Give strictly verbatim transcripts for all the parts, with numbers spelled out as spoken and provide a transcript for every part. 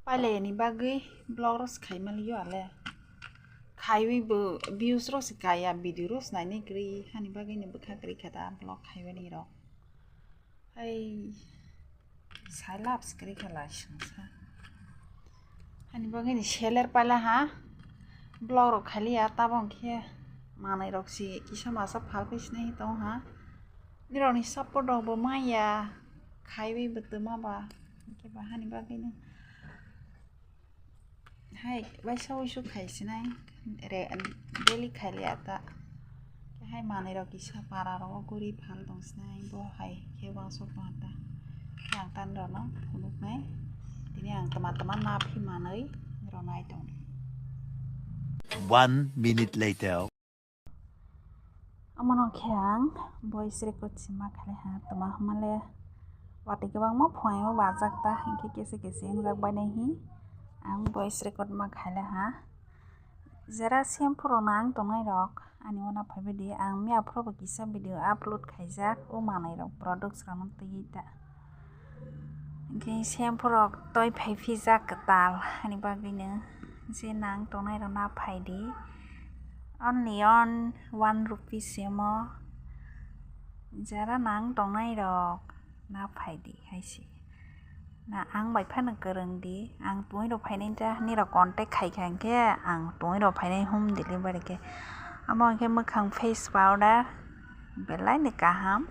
Pailai ni bagwi vlog rok se khai maliyo ale. Khaiwi bo views rok se kaya, video rok se nainai kwrwi, hani bagwi ni bwkha kwrwi kha da vlog khaimani rok. Hai, sai lab se kwrwi kha lai songsa. Hani bagwi ni seller paila ha. Vlog rok khailiya, tabok khe manwi rok se kisa masa phalwi sinai tong ha. Nirok ni support rok bo manya, khaiwi bo twma ba, hwnkhe ba hani bagwi no. Hai, waisa wuisu khai sinai, re, daily khailiya ta. Hai manwi rok kisa para rogo guri phal tong sinai, bo hai khe uansuk tong ta. Khe ang tani rok no phunuk nai, tini ang twma twma na phi manwi ronai tong. One minute later. Omono khe ang voice record se ma khailai ha, twma hwnmale watwi kwbangma phuaio bajak ta, hinkhe kese kese wngjak bainai hi ang voice record ma khailai ha. Jera shampoo rok nang tongnai rok ani uana phaibai di, ang miya phuru bo kisa video upload khaijak, o manwi rok products rok no twiwi ta. Hinkhe shampoo rok toi phai phijak kwtal, ani bagwino je nang tongnai rok na phai di. Only on one rupees se omo. Jara nang tongnai rok na phai di hai se. Na ang bai phano kwrwng di. Ang twi rok phainai ta nirok contact khai kha hinkhe ang twi rok phainai home delivery khe. Amo hinkhe mwkhang face powder. Belai ni kaham.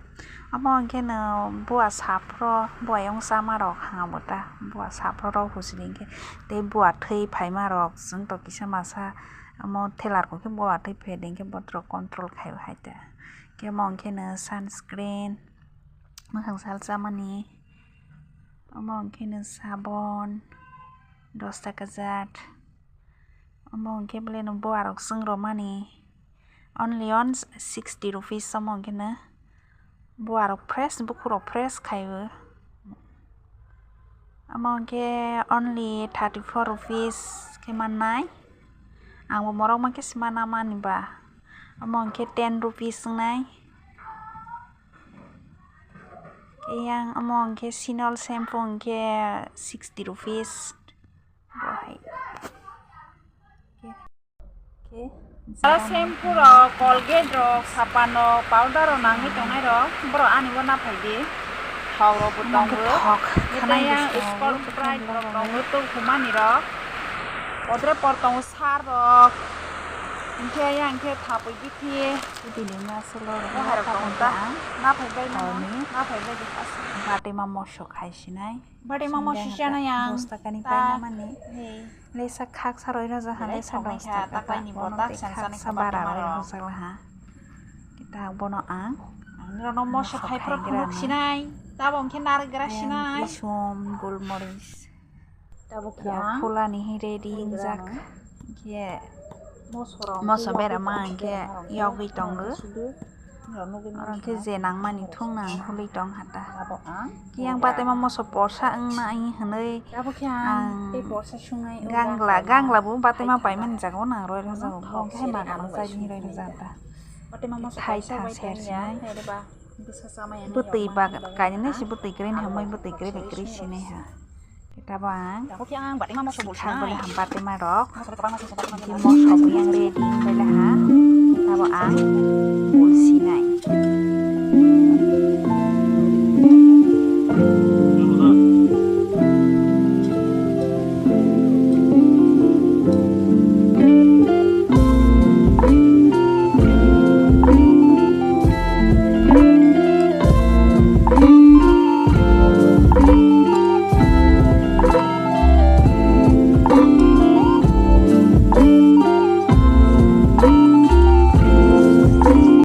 Omo hinkhe no bua saphro, bua ayung sama rok ha bo ta. Bua saphro rok husi di hinkhe tei bua thwi phaima rok chwng to kisa masa omo thelar kok khe bua thwi phai di hinkhe botrok control khai o hai ta. Khe omo hinkhe no sunscreen, mwkhang sal chamani. Omo hinkhe no sabon, dos taka jat. Omo hinkhe belai no bua rok chwng romani. Only on sixty rupees omo hinkhe no. Bua rok fresh, bukhuk rok fresh khai o. Omo hinkhe only thirty four rupees khe mannai. Ang bo morok mankhe se mana mani ba. Omo hinkhe ten rupees wngnai. Yang omo hinkhe Sinol shampoo hinkhe sixty rupees. Bo hai. Aro shampoo rok, Colgate rok, sapan rok, powder rok nangwi tongnai rok, borok ani bo naphai di. Thok rok bo tongo. Thok. Tei yang Scotch Brite rok tongo, tuk humani rok. Podre por tongo sar rok. Hinkhe yang khe thapui bithi. Bini masalo rok. Mohai rok tongo ta. Naphai bai mano. Naphai bai di. Batema mosok hai sinai. Bade mamo sisya na yang. Dos taka ni paina mani. Lesa khaksa roi rojak ha, lesa dos taka ta. Bono tei khaksa bara roi rojak ha. Kita bono ang. Ang rano moso khai pro phunuk sinai. Tabo hwnkhe narwk gra sinai. Bisum, gulmoris. Tabo khe ang. Pula ni hi ready wngjak. Khe moso bera ma hwnkhe yogwi tongo. Oro khe je nangmani thung nang hului tong hata. Khe yang batema moso porsa wngna hwnwi ang gangla, gangla bo batema paimani jaga o nang roi rwjago. Bo khe magano chai roi rwjak ta. Thai tha ser sinai. Bwtwi ba kainwi se bwtwi kwrwi ni hamwi bwtwi kwrwi bai kwrwi sinai ha. Tabang. Tabuk yang batima moso bol sinai. Bole ham batima rok. Moso bol sinai. Moso bo yang ready bole ha. Tabang bol sinai.